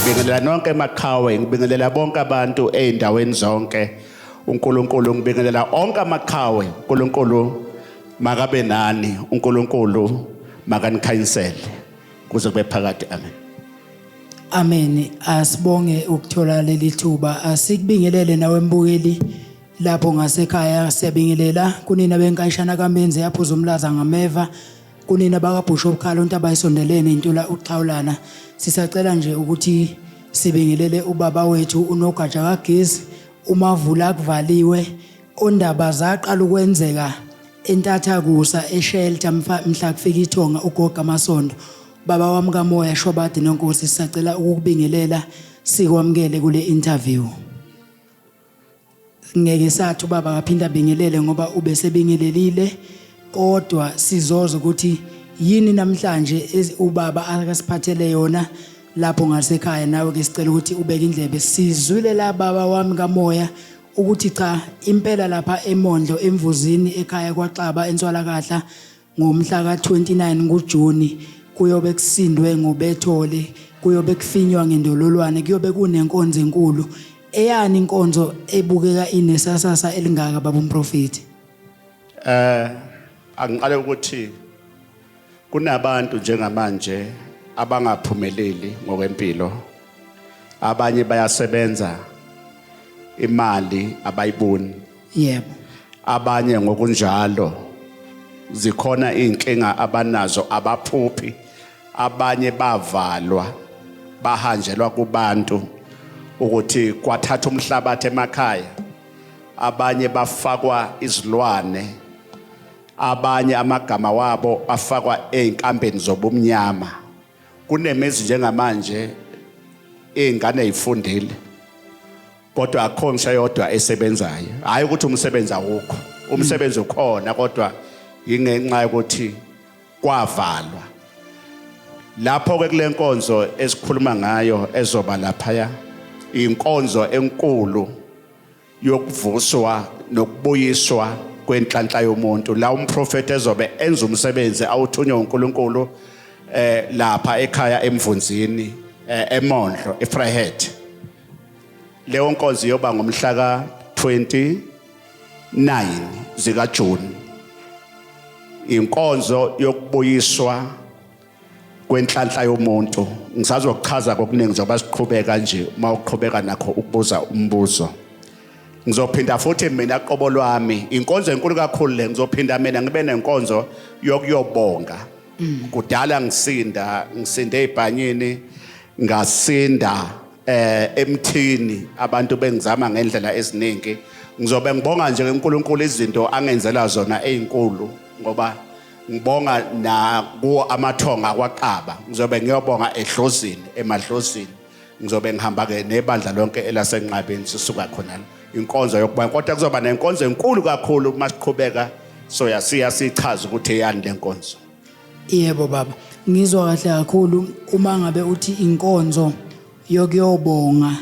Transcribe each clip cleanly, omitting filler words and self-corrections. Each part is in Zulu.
Ngibingelela nonke emaqhawe, ngibingelela bonke abantu ezindaweni zonke. uNkulunkulu ngibingelela onke amaqhawe, uNkulunkulu makabe nani, uNkulunkulu makanikhanyisele kuze kube phakade. Amen. Amen. Asibonge ukuthola leli thuba. Asikubingelele nawe mbukeli lapho ngasekhaya siyabingelela kunina benkayishana kaMenzi yaphuza umlaza ngameva kunina bakaBhusho obukhala untaba isondelene intula uxhawulana. Sisacela nje ukuthi sibingelele ubaba wethu uNogaja kaGiz umavula kuvaliwe ondaba zaqala ukwenzeka entathakusa eshelter mhla kufika ithonga ugogo amasondo. Baba wami kamoya Shobadi noNkosi sisacela ukukubingelela sikwamukele kule interview. Ngeke sathi ubaba akaphinda abingelele ngoba ubesebingelelile kodwa sizoza ukuthi yini namhlanje ubaba akasiphathele yona lapho ngasekhaya nawe ke sicela ukuthi ubeke indlebe sizwile la baba wami kamoya ukuthi cha impela lapha eMondlo eMvuzini ekhaya kwaXaba eNswalakahla Ngomhla ka-29 kuJuni kuyobe kusindwe ngobethole, kuyobe kufinywa ngendololwane, kuyobe kunenkonzo enkulu. Eyani inkonzo ebukeka inesasasa elingaka baba umprofethi? Eh angiqale ukuthi kunabantu njengamanje abangaphumeleli ngokwempilo. Abanye bayasebenza imali abayiboni. Yebo. Abanye ngokunjalo zikhona izinkinga abanazo abaphuphi abanye bavalwa bahanjelwa kubantu ukuthi kwathatha umhlabathi emakhaya abanye bafakwa izilwane abanye amagama wabo afakwa ezinkambeni zobumnyama kunemizi njengamanje izingane ezifundile kodwa akukho ngisho yodwa esebenzayo hayi ukuthi umsebenzi awukho umsebenzi ukhona kodwa ingenxa yokuthi kwavalwa lapho ke kule nkonzo esikhuluma ngayo ezoba laphaya inkonzo enkulu yokuvuswa nokubuyiswa kwenhlanhla yomuntu la umprofeti ezobe enza umsebenzi awuthunywa uNkulunkulu eh lapha ekhaya emvunzini eh, eMondlo eVryheid Leyo nkonzo iyoba ngomhla ka-29 zikaJuni. Inkonzo yokubuyiswa kwenhlanhla yomuntu. Ngisazokuchaza kokuningi njengoba siqhubeka nje uma uqhubeka nakho ukubuza umbuzo. Ngizophinda futhi mina qobo lwami inkonzo enkulu kakhulu le ngizophinda mina ngibe nenkonzo yokuyobonga. Kudala ngisinda ngisinde ebhanyini ngasinda eh emthini abantu bengizama ngendlela eziningi ngizobe ngibonga nje uNkulunkulu izinto angenzela zona ezinkulu ngoba ngibonga na kuwo amathonga kwaXaba ngizobe ngiyobonga edlozini emadlozini ngizobe ngihamba ke nebandla lonke elasenqabeni sisuka khona inkonzo yokuba kodwa kuzoba nenkonzo enkulu kakhulu uma siqhubeka soya siya sichaza ukuthi eyani lenkonzo. Yebo baba, ngizwa kahle kakhulu uma ngabe uthi inkonzo yokuyobonga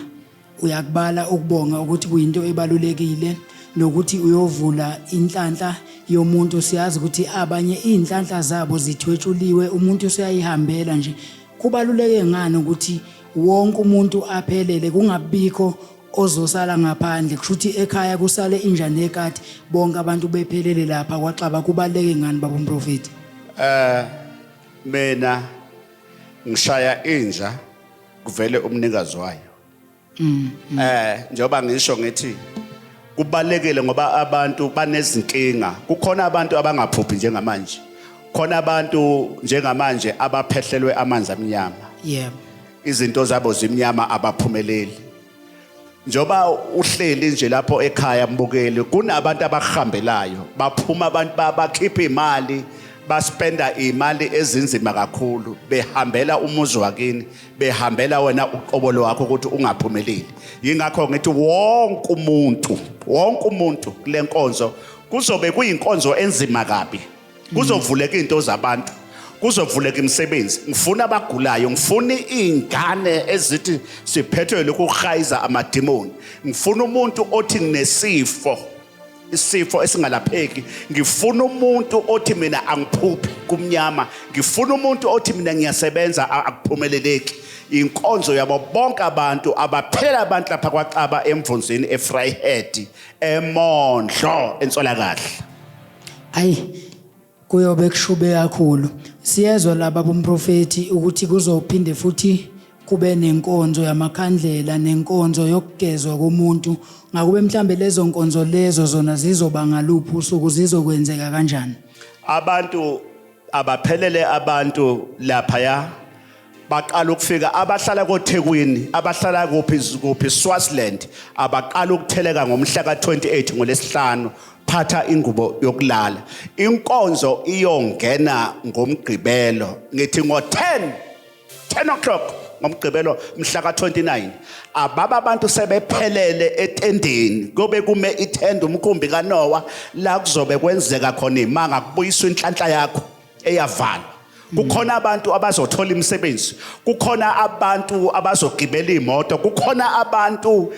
uyakubala ukubonga ukuthi kuyinto ebalulekile nokuthi uyovula inhlanhla yomuntu siyazi ukuthi abanye izinhlanhla zabo zithwetshuliwe umuntu useyayihambela nje kubaluleke ngani ukuthi wonke umuntu aphelele kungabikho ozosala ngaphandle kusho ukuthi ekhaya kusale inja nekati bonke abantu bephelele lapha kwaXaba kubaluleke ngani baba umprofeti? Eh mina ngishaya inja kuvele umnikazi wayo. Eh njengoba ngisho ngithi kubalekile ngoba abantu banezinkinga kukhona abantu abangaphuphi njengamanje khona abantu njengamanje abaphehlelwe amanzi amnyama. Yebo. Izinto zabo zimnyama, abaphumeleli. Njoba uhleli nje lapho ekhaya, mbukeli, kunabantu abahambelayo, baphuma abantu, bakhipha imali, baspenda imali ezinzima kakhulu behambela umuzi wakini, behambela wena uqobo lwakho ukuthi ungaphumeleli. Yingakho ngithi wonke umuntu, wonke umuntu kule nkonzo, kuzobe kuyinkonzo enzima kabi. Kuzovuleka izinto zabantu, kuzovuleka imisebenzi. Ngifuna abagulayo, ngifuna izingane ezithi siphethwe lokhu kuhayiza amadimoni, ngifuna umuntu othi nginesifo, isifo esingalapheki, ngifuna umuntu othi mina angiphuphi, kumnyama, ngifuna umuntu othi mina ngiyasebenza, akuphumeleleki. Inkonzo yabo bonke abantu abaphela, abantu lapha kwaXaba, eMvunzini, eVryheid, eMondlo, eNtswalakahle. Ayi, kuyobe kushube kakhulu. Siyezwa laba bomprofeti ukuthi kuzophinde futhi kube nenkonzo yamakhandlela nenkonzo yokugezwa komuntu. Ngakube mhlambe lezo nkonzo lezo zona zizoba ngaluphi usuku, zizokwenzeka kanjani? Abantu abaphelele, abantu laphaya baqala ukufika, abahlala koThekwini, abahlala kuphi kuphi, Swaziland, abaqala ukutheleka ngomhla ka28 ngoLesihlanu. Phatha ingubo yokulala. Inkonzo iyongena ngoMgqibelo, ngithi ngo10, 10 o'clock ngoMgqibelo mhla ka29. Ababa abantu sebephelele etendeni, kobe kume ithende, umkhumbi kaNoah, la kuzobe kwenzeka khona imanga, kubuyiswa inhlanhla yakho eyavalwa. Kukhona abantu abazothola imisebenzi, kukhona abantu abazogibela imoto, kukhona abantu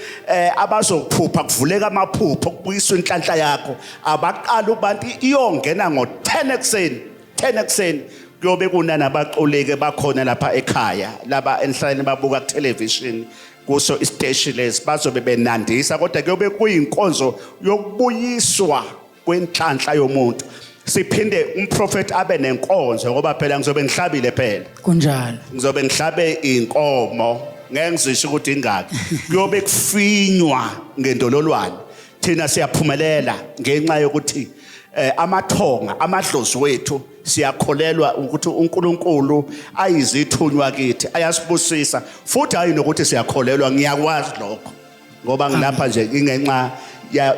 abazophupha kuvuleka amaphupho, kubuyiswa inhlanhla yakho. Abaqala abantu, iyongena ngo-10 ekuseni, 10 ekuseni. Kuyobe kunana abaxoleke bakhona lapha ekhaya, laba enhlaleni babuka ku television kuso isiteshi lesi, bazobe benandisa, kodwa kuyobe kuyinkonzo yokubuyiswa kwenhlanhla yomuntu. Siphinde umprofeti abe nenkonzo, ngoba phela ngizobe ngihlabile phela. Kunjalo. Ngizobe ngihlabe inkomo, ngeke ngizisho ukuthi ingaki. Kuyobe kufinywa ngendololwane. Thina siyaphumelela ngenxa yokuthi amathonga, amadlozi wethu, siyakholelwa ukuthi uNkulunkulu ayizithunywa kithi, ayasibusisa futhi. Hayi nokuthi siyakholelwa, ngiyakwazi lokho ngoba ngilapha nje ingenxa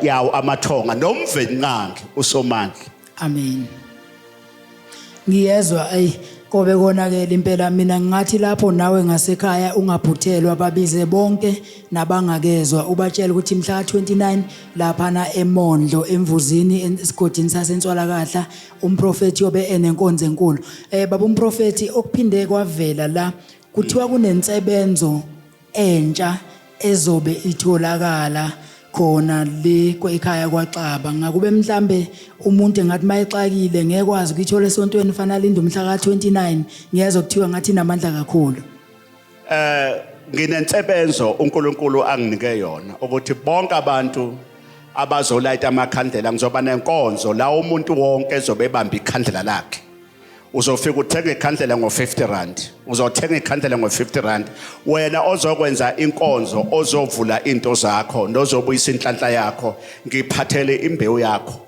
yawo amathonga noMvelinqangi uSomandla. Amen. Ngiyezwa, ayi, kobe konakele impela. Mina ngingathi lapho nawe ngasekhaya ungaphuthelwa, babize bonke nabangakezwa, ubatshele ukuthi mhla 29 laphana eMondlo, eMvuzini, esigodini saseNtswalakahla, umprofeti yobe enenkonzo enkulu. Baba umprofeti, okuphinde kwavela la, kuthiwa kunensebenzo entsha ezobe itholakala khona le ekhaya kwaXaba. Ngakube mhlambe umuntu engathi mayexakile ngeke kwazi ukuyithola esontweni, fanele alinde umhla ka-29? Ngiyezwa kuthiwa ngathi inamandla kakhulu. Nginensebenzo uNkulunkulu anginike yona ukuthi bonke abantu abazolayita amakhandlela, ngizoba nenkonzo la umuntu wonke ezobe ebamba ikhandlela lakhe. Uzofika uthenga ikhandlela ngo-50 rand, uzothenga ikhandlela ngo-50 rand. Wena ozokwenza inkonzo, ozovula into zakho nozobuyisa inhlanhla yakho, ngiphathele imbewu yakho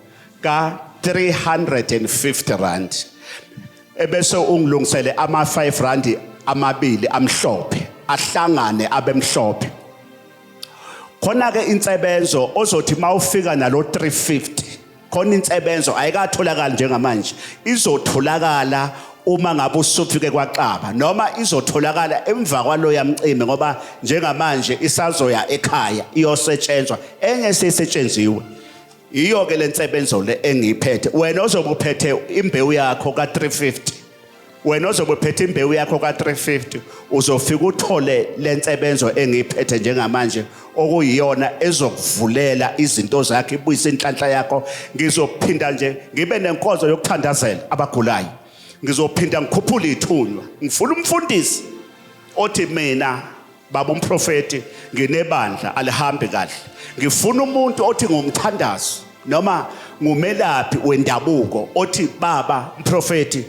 ka 350 rand, ebese ungilungisele ama 5 rand amabili amhlophe, ahlangane abemhlophe. Khona ke insebenzo ozothi mawufika nalo 350, khona insebenzo ayikatholakali njengamanje, izotholakala uma ngabe usufike kwaXaba, noma izotholakala emva kwaloya mcimbi, ngoba njengamanje isazoya ekhaya iyosetshenzwa, enye seyisetshenziwe. Iyo ke lensebenzo le engiyiphethe. Wena ozobe uphethe imbewu yakho ka 350, wena ozobe uphethe imbewu yakho ka 350, uzofika uthole lensebenzo engiyiphethe njengamanje, okuyiyona ezokuvulela izinto zakho, ibuyise inhlanhla yakho. Ngizophinda nje ngibe nenkonzo yokuthandazela abagulayo, ngizophinda ngikhuphule ithunywa. Ngifuna umfundisi othi mina, baba umprofeti, nginebandla alihambi kahle. Ngifuna umuntu othi ngumthandazo noma ngumelaphi wendabuko othi, baba umprofeti,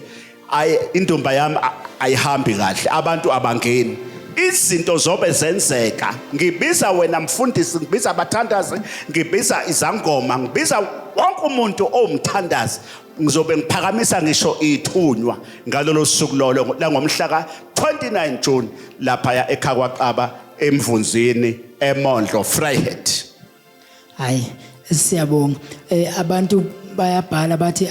ayi, indumba yami ayihambi kahle, abantu abangeni. Izinto zobe zenzeka. Ngibiza wena mfundisi, ngibiza abathandazi, ngibiza izangoma, ngibiza wonke umuntu owumthandazi. Ngizobe ngiphakamisa ngisho ithunywa ngalolo suku lolo langomhla ka-29 June laphaya ekhaya kwaXaba eMvunzini eMondlo Vryheid. Hayi, siyabonga. Abantu bayabhala bathi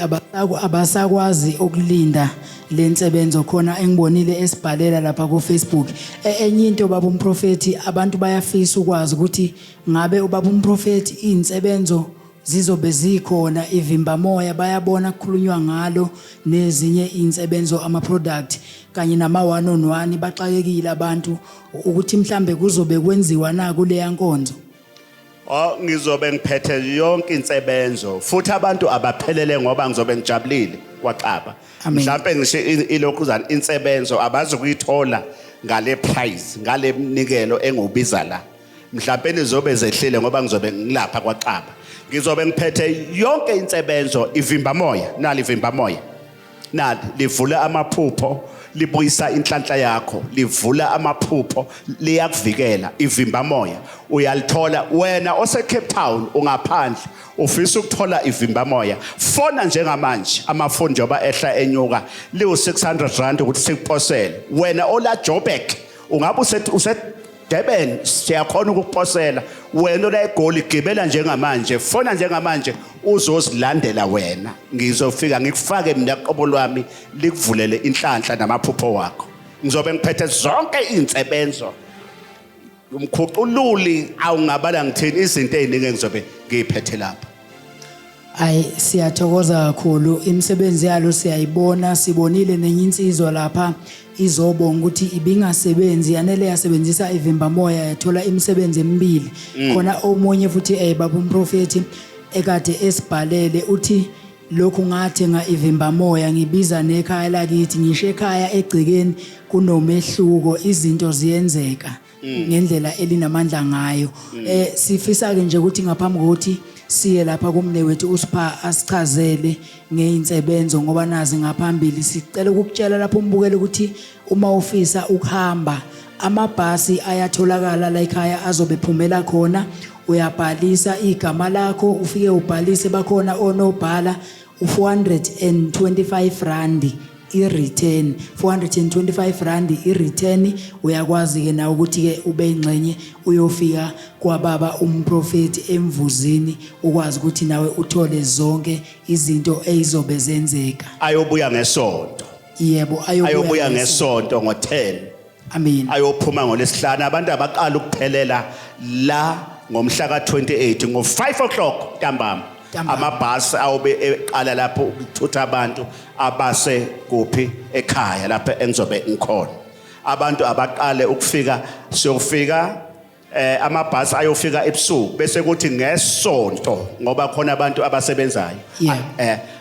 abasakwazi ukulinda lensebenzo khona engibonile esibhalela lapha ku Facebook. Enye into, baba umprofeti, abantu bayafisa ukwazi ukuthi ngabe ubaba umprofeti insebenzo zizobe zikhona, ivimba moya bayabona kukhulunywa ngalo, nezinye insebenzo, ama product kanye nama one on one. Baxakekile abantu ukuthi mhlambe kuzobe kwenziwa na kuleya nkonzo. Oh, ngizobe ngiphethe yonke insebenzo futhi abantu abaphelele ngoba ngizobe ngijabulile kwaXaba. Amen. Mhlambe ngisho ilokhuzana insebenzo abazukuyithola ngale price, ngale mnikelo engubiza la. Mhlambe nizobe zehlile ngoba ngizobe ngilapha kwaXaba. Ngizobe ngiphethe yonke insebenzo, ivimba moya, nali ivimba moya. Nali livula amaphupho, libuyisa inhlanhla yakho, livula amaphupho, liyakuvikela ivimba moya. Uyalithola wena ose Cape Town, ungaphandle ufisa ukuthola ivimba moya, fona njengamanje. Amafoni njengoba ehla enyuka, liwu 600 rand ukuthi sikuposele. Wena ola Joburg, ungabe use Durban, siyakhona ukukuposela. Wena ola eGoli, gibela njengamanje, fona njengamanje uzozilandela wena. Ngizofika ngikufake mina qobo lwami, likuvulele inhlanhla namaphupho wakho. Ngizobe ngiphethe zonke insebenzo, umkhucululi, awungabala ngithini, izinto eziningi engizobe ngiyiphethe lapha. Ayi, siyathokoza kakhulu, imisebenzi yalo siyayibona. Sibonile nenye insizwa lapha izobonga ukuthi ibingasebenzi, yanele yasebenzisa ivimba moya yathola imisebenzi emibili. Khona omunye futhi, baba umprofeti, ekade esibhalele uthi lokhu ngathenga ivimba moya, ngibiza nekhaya lakithi, ngisho ekhaya egcekeni kunomehluko, izinto ziyenzeka ngendlela elinamandla ngayo. Sifisa ke nje ukuthi ngaphambi kokuthi siye lapha kumne wethu uSipha asichazele ngeinsebenzo ngoba nazi ngaphambili, sicela ukukutshela lapho umbukele ukuthi uma ufisa ukuhamba, amabhasi ayatholakala la ekhaya azobe phumela khona. Uyabhalisa igama lakho, ufike ubhalise, bakhona onobhala, u425 rand i-return, 425 rand i-return. Uyakwazi ke nawe ukuthi ke ube ingxenye uyofika kwababa umprofeti eMvuzini, ukwazi ukuthi nawe uthole zonke izinto ezizobe zenzeka. Ayobuya ngesonto. Yebo. Ayobuya ngesonto ngo-10. Amen. Ayophuma ngolesihlanu. Abantu abaqala ukuphelela la ngomhla ka-28 ngo-5 o'clock ntambama. Ntambama. Amabhasi awobe eqala lapho ukuthutha abantu abase kuphi, ekhaya lapho engizobe ngikhona. Abantu abaqale ukufika, siyofika amabhasi ayofika ebusuku, bese kuthi ngesonto, ngoba khona abantu abasebenzayo,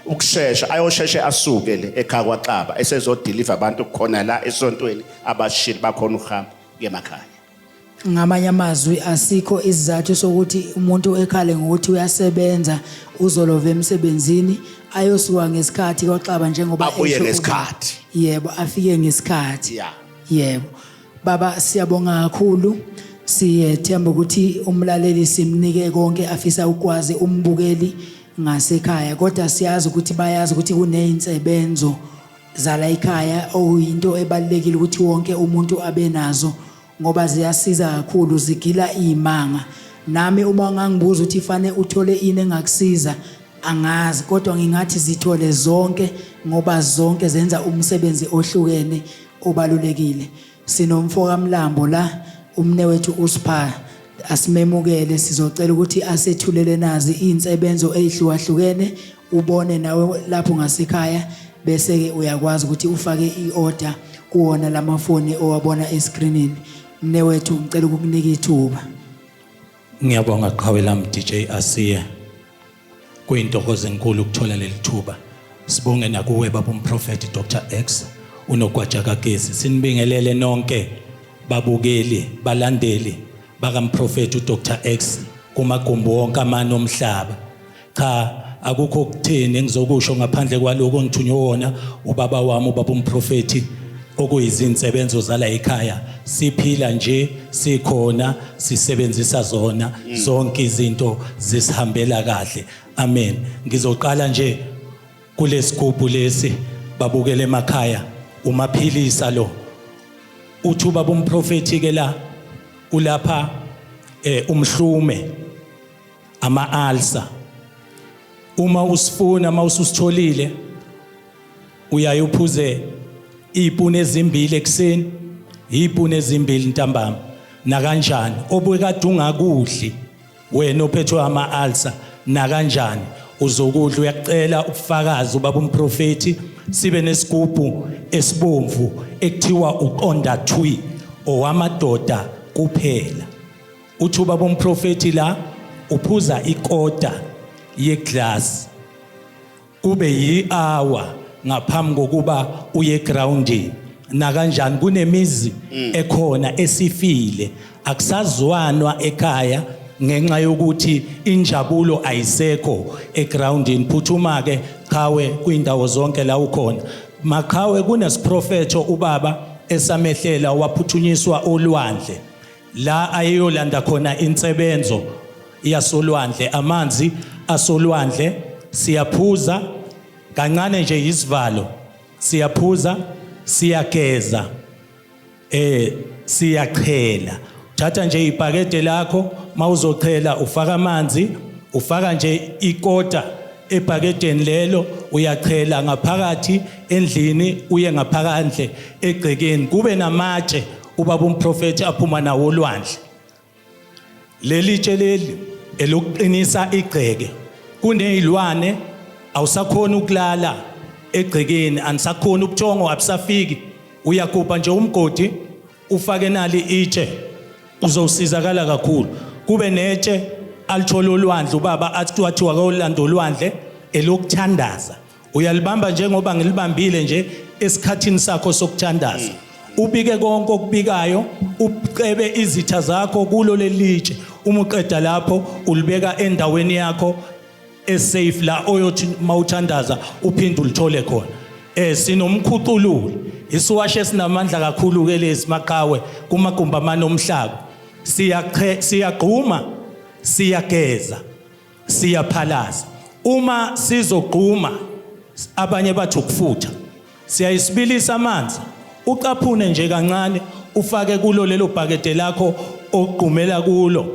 ukushesha ayosheshe asuke le ekhaya kwaXaba esezodeliver abantu khona la esontweni abashili, bakhona ukuhamba emakhaya. Ngamanye amazwi, asikho isizathu sokuthi umuntu ekhale ngokuthi uyasebenza, uzolova emsebenzini, ayosuka ngesikhathi kwaXaba njengoba Abuye esho ngesikhathi. Yebo, afike ngesikhathi. Yebo baba, siyabonga kakhulu. Siyethemba ukuthi umlaleli simnike konke afisa ukwazi, umbukeli ngasekhaya, kodwa siyazi ukuthi bayazi ukuthi kuneyinsebenzo zala ekhaya, okuyinto ebalulekile ukuthi wonke umuntu abe nazo ngoba ziyasiza kakhulu, zigila izimanga. Nami uma ngangibuza ukuthi fanele uthole ini engakusiza, angazi, kodwa ngingathi zithole zonke ngoba zonke zenza umsebenzi ohlukene obalulekile. Sinomfo kaMlambo la, umne wethu uSipha, asimemukele. Sizocela ukuthi asethulele nazi insebenzo ezihlukahlukene, ubone nawe lapho ngasekhaya, bese ke uyakwazi ukuthi ufake iorder kuwona lamafoni owabona escreenini. Mne wethu, ngicela ukukunika ithuba. Ngiyabonga, qhawe lami DJ Asiye. Kuyintokozo enkulu ukuthola leli thuba. Sibonge nakuwe baba umprofeti Dr X unogwaja kagesi. Sinibingelele nonke babukeli, balandeli bakamprofeti uDr X kumagumbi wonke amane omhlaba. Cha, akukho kuthini engizokusho ngaphandle kwaloko engithunywe wona ubaba wami, ubaba umprofeti, okuyizinsebenzo zala ekhaya. Siphila nje, sikhona, sisebenzisa zona zonke, izinto zisihambela kahle. Amen. Ngizoqala nje. Kulesigubhu lesi babukele emakhaya umaphilisa lo. Uthi ubaba umprofeti ke la ulapha umhlume ama ulcer. Uma usifuna mawususitholile uyaye uphuze izipuni ezimbili ekuseni, izipuni ezimbili ntambama, nakanjani obekade ungakudli wena ophethwe ama-ulcer, nakanjani uzokudla. Uyakucela ubufakazi ubaba umprofeti. Sibe nesigubhu esibomvu ekuthiwa uqonda thwi, owamadoda kuphela. Uthi ubaba umprofeti la uphuza ikota yeglass kube yi-hour ngaphambi kokuba uye egroundini. Nakanjani kunemizi ekhona esifile, akusazwanwa ekhaya ngenxa yokuthi injabulo ayisekho egroundini. Phuthuma ke qhawe kwindawo zonke la ukhona, maqhawe. Kunesiprofetho ubaba esamehlela, waphuthunyiswa olwandle la ayeyolanda khona insebenzo yasolwandle. Amanzi asolwandle siyaphuza kancane nje, isivalo siyaphuza, siyageza, siyachela. Thatha nje ibhakede lakho, mawuzochela ufaka amanzi, ufaka nje ikota ebhakedeni lelo, uyachela ngaphakathi endlini, uye ngaphakandle egcekeni. Kube namatshe ubaba umprofeti aphuma nawo olwandle. Leli tshe leli elokuqinisa igceke. Kunezilwane, awusakhona ukulala egcekeni, anisakhona, ubuthongo abusafiki, uyagubha nje umgodi ufake nali itshe, uzowusizakala kakhulu. Kube netshe alithola olwandle ubaba, athi wathiwa kawulanda olwandle, elokuthandaza. Uyalibamba njengoba ngilibambile nje esikhathini sakho sokuthandaza, ubike konke okubikayo, ucebe izitha zakho kulo lelitshe. Uma uqeda lapho ulibeka endaweni yakho esafe la oyothi mawuthandaza uphinde ulithole khona. Sinomkhucululi, isiwashe esinamandla kakhulu ke lesi, maqhawe kumagumbi amane omhlaba. Siyaqhe, siyagquma, siyageza, siyaphalaza. Uma sizogquma, abanye bathi ukufutha, siyayisibilisa amanzi, ucaphune nje kancane, ufake kulo lelo bhakede lakho ogqumela kulo,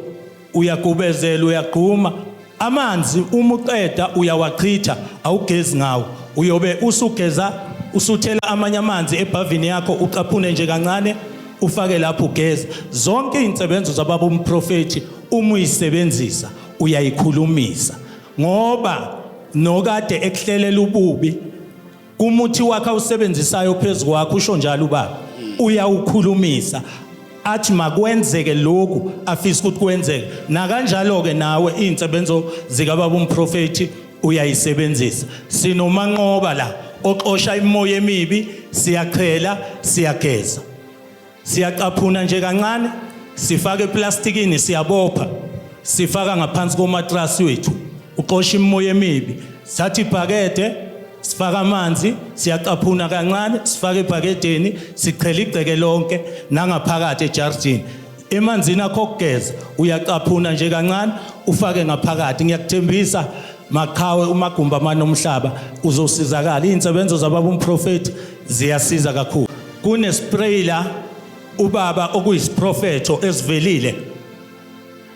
uyagubezela, uyagquma amanzi. Uma uqeda uyawachitha, awugezi ngawo. Uyobe usugeza usuthela amanye amanzi ebhavini yakho, ucaphune nje kancane, ufake lapho, ugeza. Zonke izinsebenzo zababa umprofeti uma uyisebenzisa uyayikhulumisa, ngoba nokade ekuhlelela ububi kumuthi wakhe awusebenzisayo phezu kwakho, usho njalo ubaba, uyawukhulumisa, athi makwenzeke lokhu afisa ukuthi kwenzeke. Nakanjalo ke nawe izinsebenzo zikababa umprofeti uyayisebenzisa. Sinomanqoba la oxosha imoya emibi. Siyachela, siyageza, siyacaphuna nje kancane, sifake eplastikini, siyabopha, sifaka ngaphansi komatrasi wethu, uxosha imoya emibi. Sithatha ibhakede, sifaka amanzi, siyacaphuna kancane, sifake ebhakedeni, sichela igceke lonke nangaphakathi ejardini. Emanzini akho okugeza uyacaphuna nje kancane, ufake ngaphakathi. Ngiyakuthembisa maqhawe, umagumba amane omhlaba, uzosizakala. Iy'nsebenzo zababa umprofeti ziyasiza kakhulu. Kunespray la ubaba okuyisiprofetho esivelile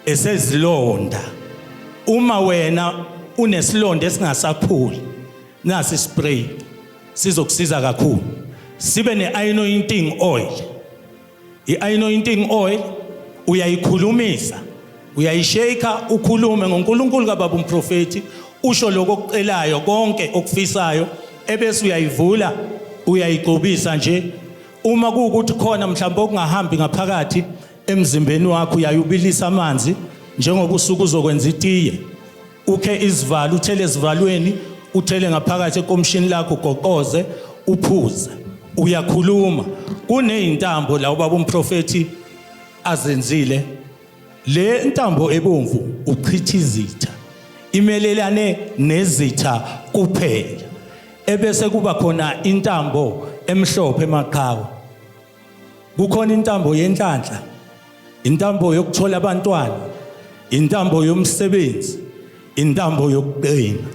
esezilonda. Uma wena unesilonda esingasaphuli, nasi spray sizokusiza kakhulu. Sibe ne-anointing oil. I-anointing oil uyayikhulumisa, uyayishake, ukhulume ngoNkulunkulu kababa umprofeti, usho lokho okucelayo konke okufisayo, ebese uyayivula, uyayigcobisa nje. Uma kuwukuthi khona mhlawumbe okungahambi ngaphakathi emzimbeni wakho, uyayubilisa amanzi njengoba usuku uzokwenza itiye, ukhe izivalo, uthele esivalweni, uthele ngaphakathi ekomishini lakho, ugoqoze, uphuze, uyakhuluma. Kuneyintambo la ubaba umprofeti azenzile. Le ntambo ebomvu uchitha izitha, imelelane nezitha kuphela. Ebese kuba khona intambo emhlophe emaqhawe. Kukhona intambo yenhlanhla, intambo yokuthola abantwana, intambo yomsebenzi, intambo yokuqina.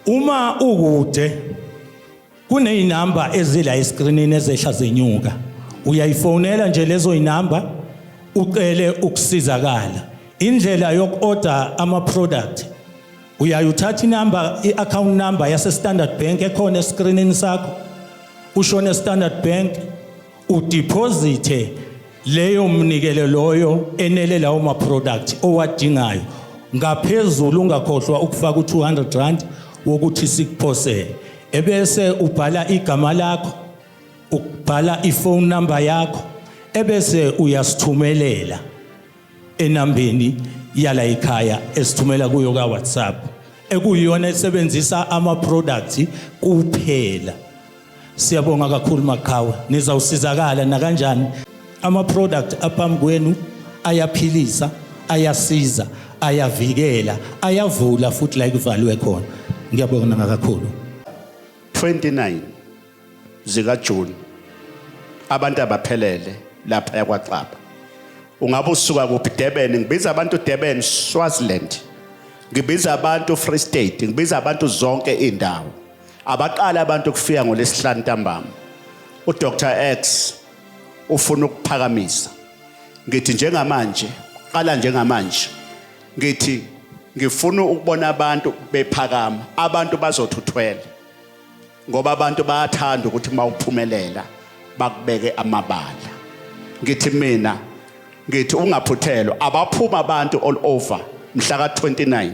Uma ukude kunezinamba ezila escreenini ezehla zenyuka. Uyayifonela nje lezo inamba ucele ukusizakala. Indlela yoku-order ama-product uyaye uthatha inamba i-account number yase Standard Bank ekhona escreenini sakho ushone Standard Bank udeposite leyo mnikelo loyo enele lawo ma product owadingayo ngaphezulu ungakhohlwa ukufaka u200 rand wokuthi sikuphosele ebese ubhala igama lakho ubhala iphone number yakho ebese uyasithumelela enambeni yala ekhaya esithumela kuyo ka WhatsApp ekuyiyona esebenzisa ama products kuphela. Siyabonga kakhulu maqhawe, nizawusizakala nakanjani. Ama product aphambi kwenu ayaphilisa, ayasiza, ayavikela, ayavula futhi la kuvalwe khona. Ngiyabonga kakhulu. 29 zika June abantu abaphelele lapha yakwaXaba. Ungabe usuka kuphi? Durban, ngibiza abantu Durban, Swaziland, ngibiza abantu Free State, ngibiza abantu zonke indawo. Abaqala abantu kufika ngolesihlanu ntambama. uDr X ufuna ukuphakamisa. Ngithi njengamanje, qala njengamanje, ngithi ngifuna ukubona abantu bephakama, abantu bazothuthwela ngoba abantu bayathanda ukuthi uma uphumelela bakubeke amabala. Ngithi mina ngithi ungaphuthelwa, abaphuma abantu all over mhla ka-29.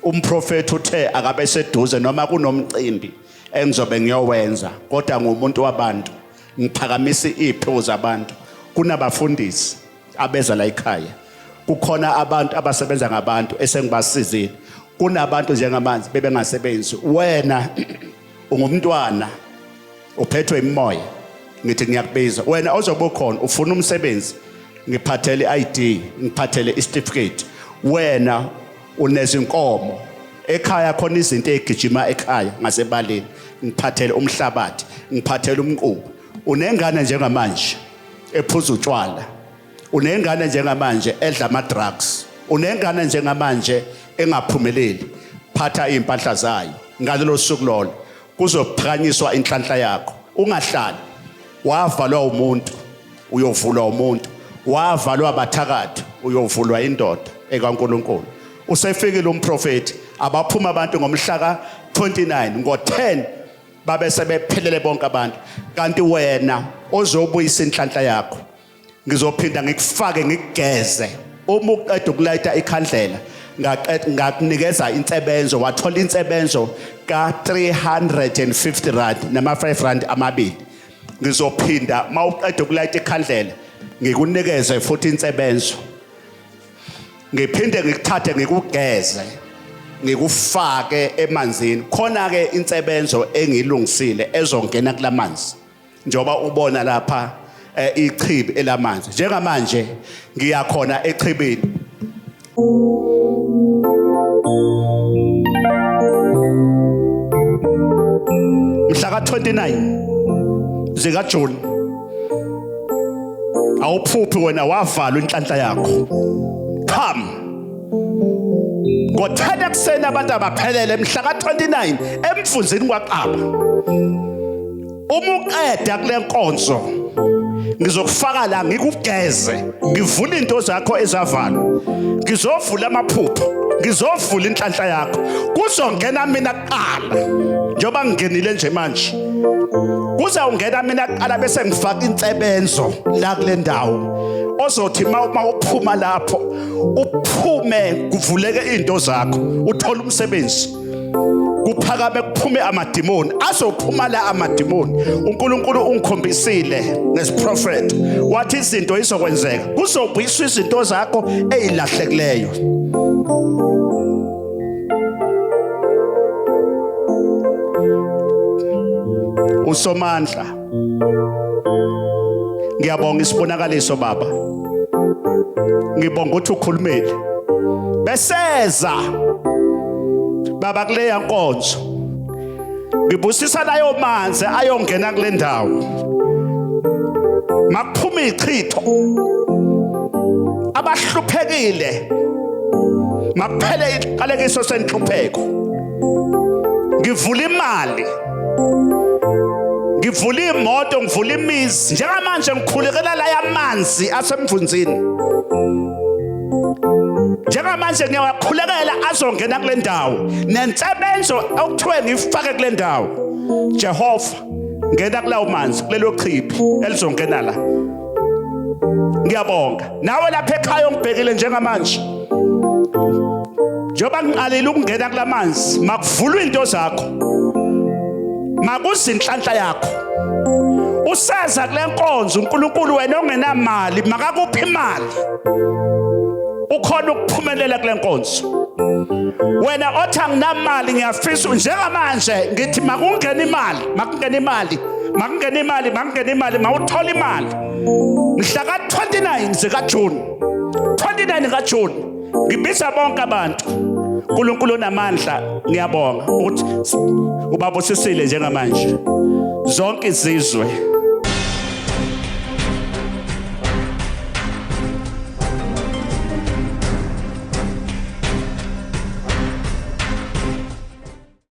Umprofethi uthe akabe seduze noma kunomcimbi engizobe ngiyowenza, kodwa ngumuntu wabantu, ngiphakamisa iy'phiwo zabantu. Kunabafundisi abeza la ekhaya, kukhona abantu abasebenza ngabantu esengibasizile, kunabantu njengamanzi bebengasebenzi. Wena ungumntwana uphethwe imimoya, ngithi ngiyakubiza wena ozobe ukhona ufuna umsebenzi, ngiphathele i-ID, ngiphathele isitifiketi. Wena unezinkomo ekhaya, khona izinto ezigijima ekhaya ngasebaleni, ngiphathele umhlabathi, ngiphathele umqubu. Unengane njengamanje ephuza utshwala, unengane njengamanje edla ama-drugs, unengane njengamanje engaphumeleli, phatha iy'mpahla zayo. Ngalolo suku lolo kuzophakanyiswa inhlanhla yakho. Ungahlali wavalwa umuntu, uyovulwa umuntu. Wavalwa abathakathi, uyovulwa indoda ekaNkuluNkulu. Usefikile umprofeti, abaphuma abantu ngomhla ka-29 ngo-10 babe sebephelele bonke abantu. Kanti wena ozobuyisa inhlanhla yakho, ngizophinda ngikufake ngikugeze. Uma uqeda ukulayita ikhandlela, ngakunikeza insebenzo, wathola insebenzo ka-350 rand nama 5 rand amabili. Ngizophinda mawuqeda ukulayita ikhandlela ngikunikeze futhi insebenzo, ngiphinde ngikuthathe ngikugeze ngikufake emanzini. Khona ke insebenzo engilungisile ezongena kulamanzi, njengoba ubona lapha ichibi elamanzi. Njengamanje ngiyakhona echibini. Mhla ka-29 zika June, awuphuphi wena wavalwa inhlanhla yakho. Come ngo-10 ekuseni, abantu abaphelele mhla ka-29 emfunzini kwaXaba. Uma uqeda kule nkonzo ngizokufaka la ngikugeze, ngivule into zakho ezavalwa, ngizovula amaphupho, ngizovula inhlanhla yakho. Kuzongena mina kuqala, njengoba ngingenile nje manje, kuzawungena mina kuqala bese ngifaka insebenzo la kule ndawo. Ozothi uma uphuma lapho, uphume kuvuleke into zakho, uthole umsebenzi, kuphakame kuphume amadimoni. Azophuma la amadimoni. uNkulunkulu ungikhombisile ngesiprofet, wathi izinto izokwenzeka, kuzobuyiswa izinto zakho ezilahlekileyo. Usomandla, ngiyabonga isibonakaliso baba, ngibonga ukuthi ukhulumile. Beseza baba kuleya nkonzo, ngibusisa layo manzi ayongena kule ndawo, makuphuma ichitho, abahluphekile makuphele iqalekiso senhlupheko. Ngivula imali, ngivula imoto, ngivula imizi. Njengamanje ngikhulekela la yamanzi asemvunzini. Njengamanje ngiyawakhulekela azongena kule ndawo, nensebenzo okuthiwe ngifake kule ndawo. Jehova, ngena kulawo manzi, kulelo chibi elizongena la. Ngiyabonga nawe lapha ekhaya ongibhekile njengamanje. Njengoba ngiqalile ukungena kulamanzi, makuvulwe into zakho, makuze inhlanhla yakho. Useza kule nkonzo, uNkulunkulu wena ongenamali makakuphi imali, ukhona ukuphumelela kule nkonzo. Wena othi anginamali, ngiyafisa njengamanje ngithi makungena imali, makungena imali, makungena imali, makungena imali, mawuthola imali mhla ka-29 zikaJuni, 29 kaJuni. Ngibiza bonke abantu. uNkulunkulu onamandla, ngiyabonga ukuthi ubabusisile njengamanje zonke izizwe.